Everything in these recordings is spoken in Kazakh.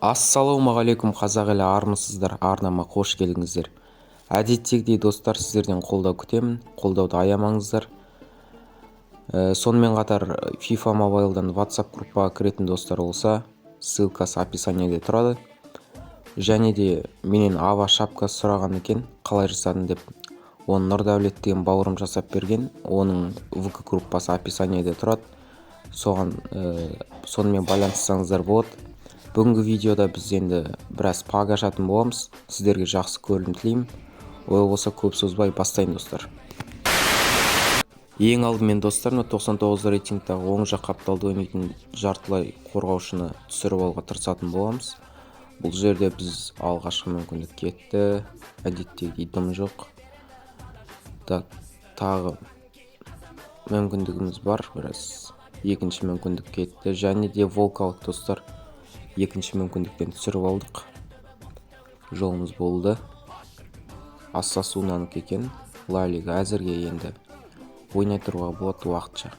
Ассалаумағалейкум, қазақ елі, армысыздар, арнама қош келдіңіздер. Әдеттегідей, достар, сіздерден қолдау күтемін, қолдауды аямаңыздар. Сонымен қатар FIFA Mobile'дан WhatsApp группаға кіретін достар болса, ссылкасы описаниеде тұрады. Және де менен ава шапка сұраған екен, қалай жасадың деп. Оны Нұрдәулет деген бауырым жасап берген, оның ВК группасы описаниеде тұрады. Соған сонымен байланыссаңыздар болады. Бүгінгі видеода біз енді біраз пак ашатын боламыз. Сіздерге жақсы көрілім тілеймін. Олай болса, көп созбай бастайын, достар. Ең алдымен, достар, мына 99 рейтингтағы оң жақ қапталда ойнайтын жартылай қорғаушыны түсіріп алуға тырысатын боламыз. Бұл жерде біз алғашқы мүмкіндік кетті. Әдеттегідей дым жоқ. Так, тағы мүмкіндігіміз бар біраз. Екінші мүмкіндік кетті. Және де walkout, достар. Екінші мүмкіндіктен түсіріп алдық. Жолымыз болды. Осасунанікі екен. Ла Лига әзірге енді ойнай тұруға болады уақытша.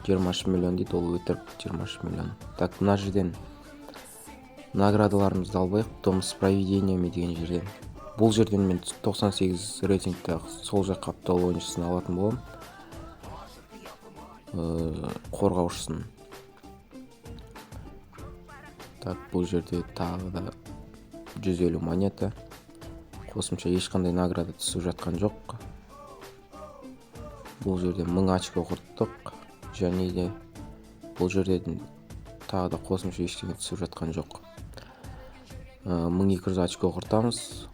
23 миллион дейді, ол өтірік 23 миллион. Так, мына жерден наградаларымызды алып алайық. Дом с привидениями деген жерден. Бұл жерден мен 98 рейтингтағы сол жақ қаптал ойыншысын алатын боламын. Қорғаушысын. Так, бұл жерде тағы да 150 монета. Қосымша ешқандай награда түсіп жатқан жоқ. Бұл жерде 1000 очко құрттық. Және де бұл жерде тағы да қосымша ештеңе түсіп жатқан жоқ. 1200 очко құртамыз.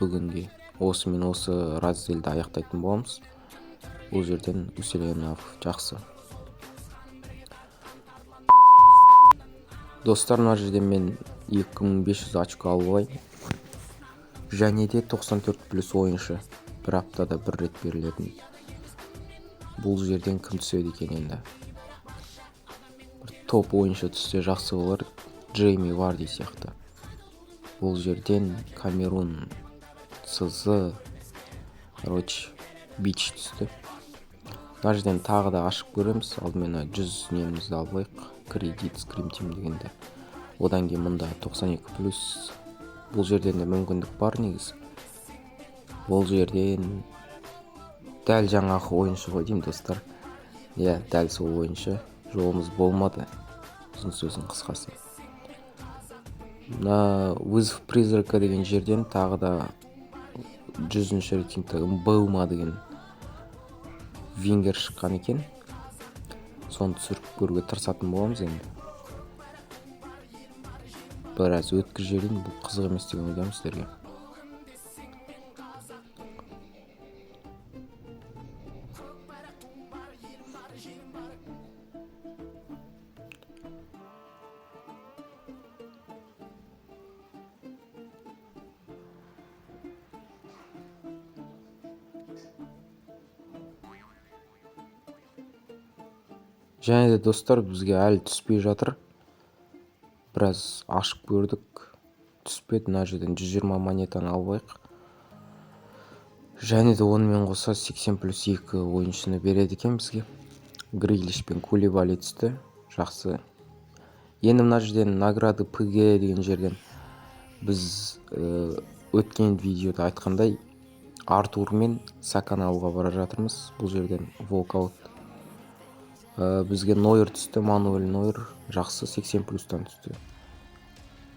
Бүгінге осымен осы разделді аяқтайтын боламыз. Бұл жерден усиление навыков жақсы. Достар, мына жерден мен 2500 очко алып алайын. Және де 94 плюс ойыншы бір аптада бір рет берілетін. Бұл жерден кім түседі екен енді? Бір топ ойыншы түссе жақсы болар. Джейми Варди сияқты. Бұл жерден Камерун СЗ, короче, бич түсті. Мына жерден тағы да ашып көреміз. Алдымен мына 100 немізді алып алайық. Кредит Scream Team дегенде. Одан кейін мұнда 92 плюс. Бұл жерден де мүмкіндік бар негізі. Бұл жерден дәл жаңағы ойыншы ғой деймін, достар. Иә, дәл сол ойыншы. Жолымыз болмады. Ұзын сөздің қысқасы. Мына вызов призрака деген жерден тағы да 100-ші рейтингтегі Баума деген вингер шыққан екен. Соны түсіріп көруге тырысатын боламыз енді. Біраз өткізіп жіберейін, бұл қызық емес деген ойдамын сіздерге. Және де, достар, бізге әлі түспей жатыр. Біраз ашып көрдік, түспеді. Мына жерден 120 монетаны алып алайық. Және де онымен қоса 80 плюс 2 ойыншыны береді екен бізге. Грилиш пен Кулибали түсті. Жақсы. Енді мына жерден награды ПГ деген жерден біз өткен видеода айтқандай Артур мен Саканы алуға бара жатырмыз. Бұл жерден walkout. Бізге Нойер түсті, Мануэль Нойер. Жақсы, 80 плюстан түсті.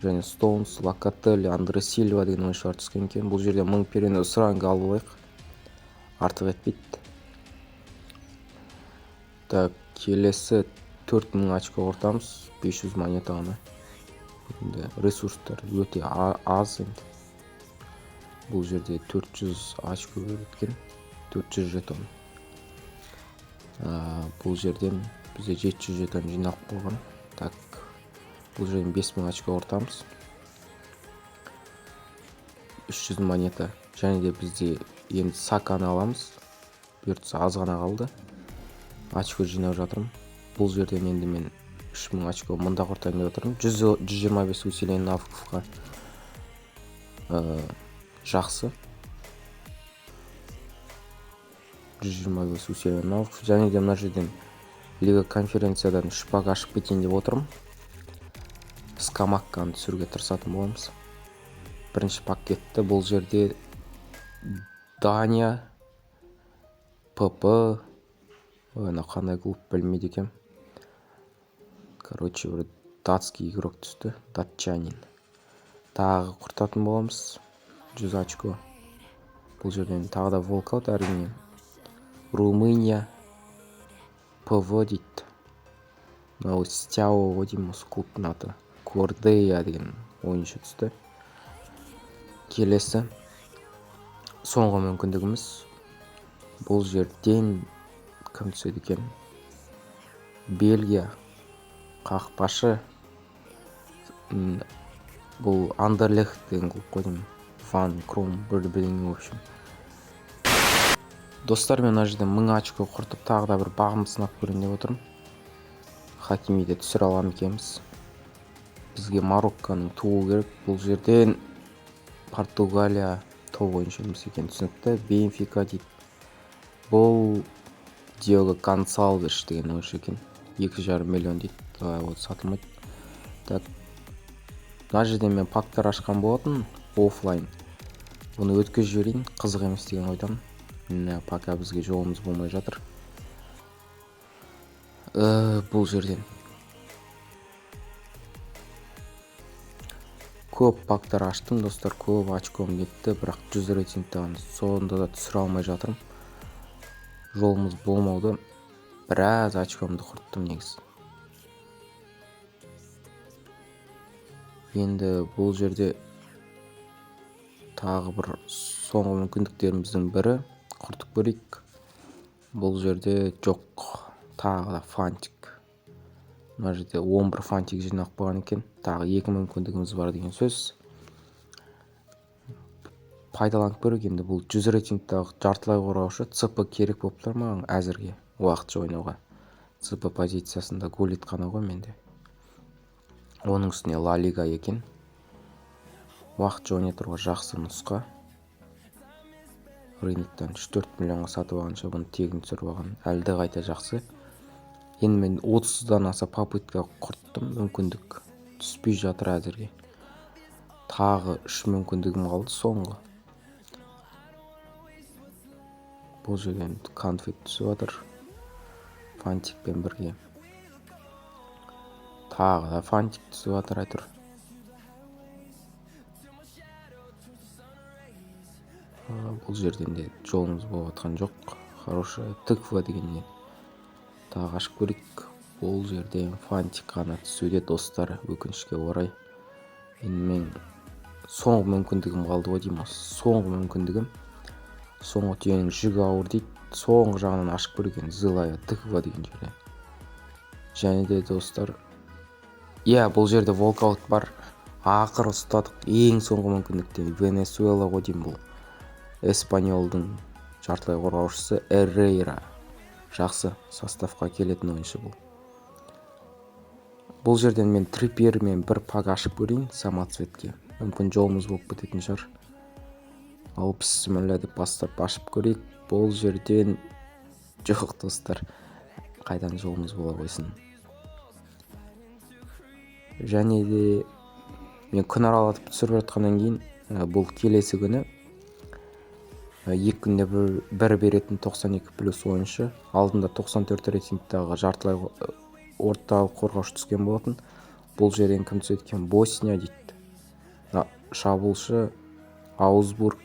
Және Стоунс, Локателли, Андре Сильва деген ойыншылар түскен екен. Бұл жерде 1000 перенос ранг алып алайық. Артық етпейді. Так, келесі 4000 очко құртамыз. 500 монета ғана. Енді ресурстар өте аз енді. Бұл жерде 400 очко береді екен. 400 жетон. Бұл жерден бізде 700 жетон жиналып қойған. Так, бұл жерден 5000 очко құртамыз. 300 монета. Және де бізде енді Саканы аламыз. Бұйыртса аз ғана қалды. Очко жинап жатырмын. Бұл жерден енді мен 3000 очко мында құртайын деп отырмын. 125 усиление навыковқа. Жақсы. 125 усиление навыков. Және де мына жерден Лига конференциядан 3 пак ашып кетейін деп отырмын. Скамакканы түсіруге тырысатын боламыз. Бірінші пакетті. Бұл жерде Дания, ПП. Ой, мынау қандай клуб, білмейді екенмін. Короче, бір датский игрок түсті, датчанин. Тағы құртатын боламыз 100 очко. Бұл жерден тағы да walkout, әрине. Румыния, ПВ дейді. Мынау Стяо ғой деймін осы клубтың аты. Кордея деген ойыншы түсті. Келесі, соңғы мүмкіндігіміз. Бұл жерден кім түседі екен? Бельгия, қақпашы. Бұл Андерлехт деген клуб қой деймін. Ван Кром бір бірдеңе, в общем. Достар, мен мына жерде 1000 очко құртып, тағы да бір бағымды сынап көрейін деп отырмын. Хакимиді түсіре аламын екенбіз. Бізге Марокконың туы керек. Бұл жерден Португалия топ ойыншы емес екені түсінікті. Бенфика дейді. Бұл Диого Гонсалвеш деген ойыншы екен. 2,5 миллион дейді. Вот, сатылмайды. Так, мына жерде мен пактар ашқан болатын оффлайн. Бұны өткізіп жіберейін, қызық емес деген ойдамын. Міне, пока бізге жолымыз болмай жатыр. Бұл жерден көп пактар аштым, достар, көп очком кетті, бірақ 100 рейтингтағыны сонда да түсіре алмай жатырмын. Жолымыз болмауда. Біраз очкомды құрттым негізі. Енді бұл жерде тағы бір соңғы мүмкіндіктеріміздің бірі, құртып көрейік. Бұл жерде жоқ, тағы да фантик. Мына жерде 11 фантик жиналып қойған екен. Тағы екі мүмкіндігіміз бар деген сөз. Пайдаланып көрейік енді. Бұл 100 рейтингтағы жартылай қорғаушы, ЦП керек болып тұр маған әзірге уақытша ойнауға. ЦП позициясында Гуллит қана ғой менде. Оның үстіне Ла Лига екен. Уақытша ойнай тұруға жақсы нұсқа. Рыноктан 3-4 миллионға сатып алғанша, бұны тегін түсіріп алған әлде қайта жақсы. Енді мен 30-дан аса попытка құрттым, мүмкіндік түспей жатыр әзірге. Тағы 3 мүмкіндігім қалды, соңғы. Бұл жерден конфет түсіп жатыр фантикпен бірге. Тағы да фантик түсіп жатыр әйтеуір. Бұл жерден де жолымыз болып жатқан жоқ. Хорошая тыква дегеннен тағы ашып көрейік. Бұл жерден фантик қана түсуде, достар, өкінішке орай. Енді мен соңғы мүмкіндігім қалды ғой деймін, осы соңғы мүмкіндігім. Соңғы түйенің жүгі ауыр дейді. Соңғы жағынан ашып көрейік енді, злая тыква деген жерден. Және де, достар, иә, бұл жерде walkout бар. Ақыры ұстадық. Ең соңғы мүмкіндіктен. Венесуэла ғой деймін бұл. Эспаньолдың жартылай қорғаушысы Эррейра. Жақсы составқа келетін ойыншы бұл. Бұл жерден мен Трипьермен бір пак ашып көрейін самоцветке. Мүмкін, жолымыз болып кететін шығар. Ал, бісміллә деп бастап ашып көрейік. Бұл жерден жоқ, достар. Қайдан жолымыз бола қойсын. Және де мен күн аралатып түсіріп жатқаннан кейін, бұл келесі күні, 2 күнде бір беретін 92 плюс ойыншы. Алдында 94 рейтингтағы жартылай орталық қорғаушы түскен болатын. Бұл жерден кім түседі екен? Босния дейді. Шабуылшы Аусбург,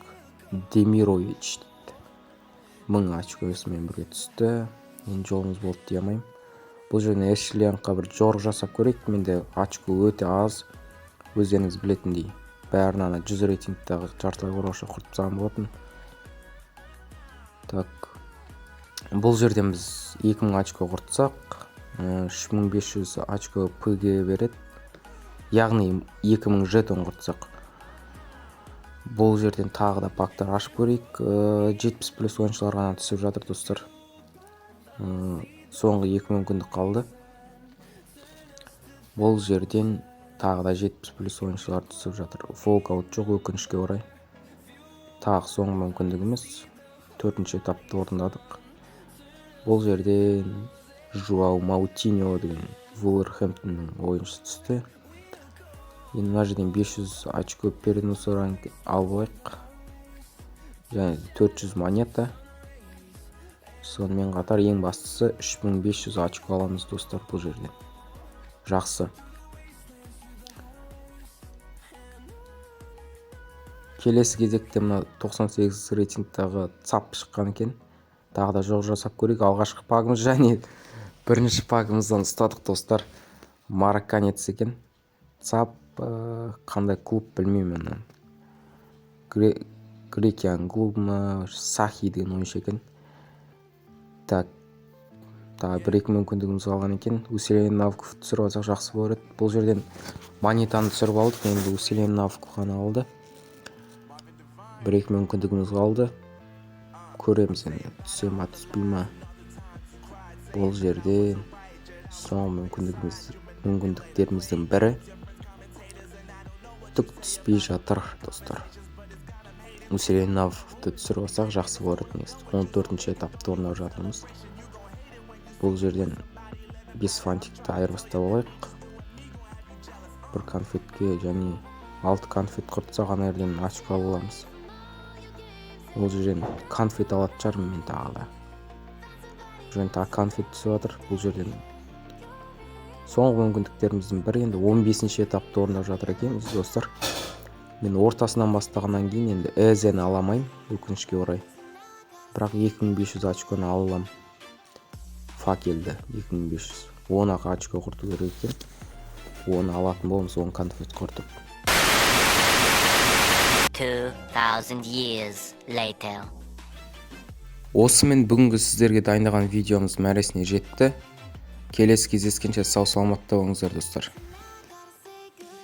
Демирович дейді. 1000 очкосымен бірге түсті. Енді жолымыз болды дей алмаймын. Бұл жерден Эшли Янгқа бір жорық жасап көрейік. Менде очко өте аз, өздеріңіз білетіндей. Бәрін ана 100 рейтингтағы жартылай қорғаушы құртып тастаған болатын. Так, бұл жерден біз 2000 очко құртсақ, 3500 очко ПГ береді, яғни 2000 жетон құртсақ. Бұл жерден тағы да пактар ашып көрейік. 70 плюс ойыншылар ғана түсіп жатыр, достар. Соңғы екі мүмкіндік қалды. Бұл жерден тағы да 70 плюс ойыншылар түсіп жатыр. Walkout жоқ, өкінішке орай. Тағы соңғы мүмкіндігіміз. Төртінші этапты орындадық. Бұл жерден Жуау Маутиньо деген Вулверхэмптонның ойыншысы түсті. Енді мына жерден 500 очко переноса ранг алып алайық. Және 400 монета. Сонымен қатар, ең бастысы, 3500 очко аламыз, достар, бұл жерден. Жақсы. Келесі кезекте мына 98 рейтингтағы ЦАП шыққан екен. Тағы да жоқ жасап көрейік. Алғашқы пагымыз және бірінші пагымыздан ұстадық, достар. Марокканец екен. ЦАП қандай клуб, білмеймін мен. Грекияның клубы ма? Сахи деген ойыншы екен. Так, тағы бір екі мүмкіндігіміз қалған екен. Усиление навыков түсіріп алсақ, жақсы болар еді. Бұл жерден монетаны түсіріп алдық, енді усиление навыков ғана қалды. Бір екі мүмкіндігіміз қалды. Көреміз енді, түсе ма, түспей ма. Бұл жерде соңғы мүмкіндіктеріміздің бірі. Түк түспей жатыр, достар. Усиление навыковты түсіріп алсақ, жақсы болар еді негізі. 14-ші этапты орындап жатырмыз. Бұл жерден 5 фантикті айырбастап алайық бір конфетке және 6 конфет құртсақ, ана жерден очко ала аламыз. Ол жерден конфет алатын шығармын мен. Тағы да бұл жерден тағы конфет түсіп жатыр. Бұл жерден соңғы мүмкіндіктеріміздің бірі. Енді 15-ші этапты орындап жатыр екенбіз, достар. Мен ортасынан бастағаннан кейін енді Эзені ала алмаймын, өкінішке орай, бірақ 2500 очконы ала аламын. Факелді 2500 10 ақ очко құрту керек екен. Оны алатын боламыз 10 конфет құртып. 2,000 years later. Осымен бүгінгі сіздерге дайындаған видеомыз мәресіне жетті. Келесі кездескенше сау саламатта болыңыздар, достар.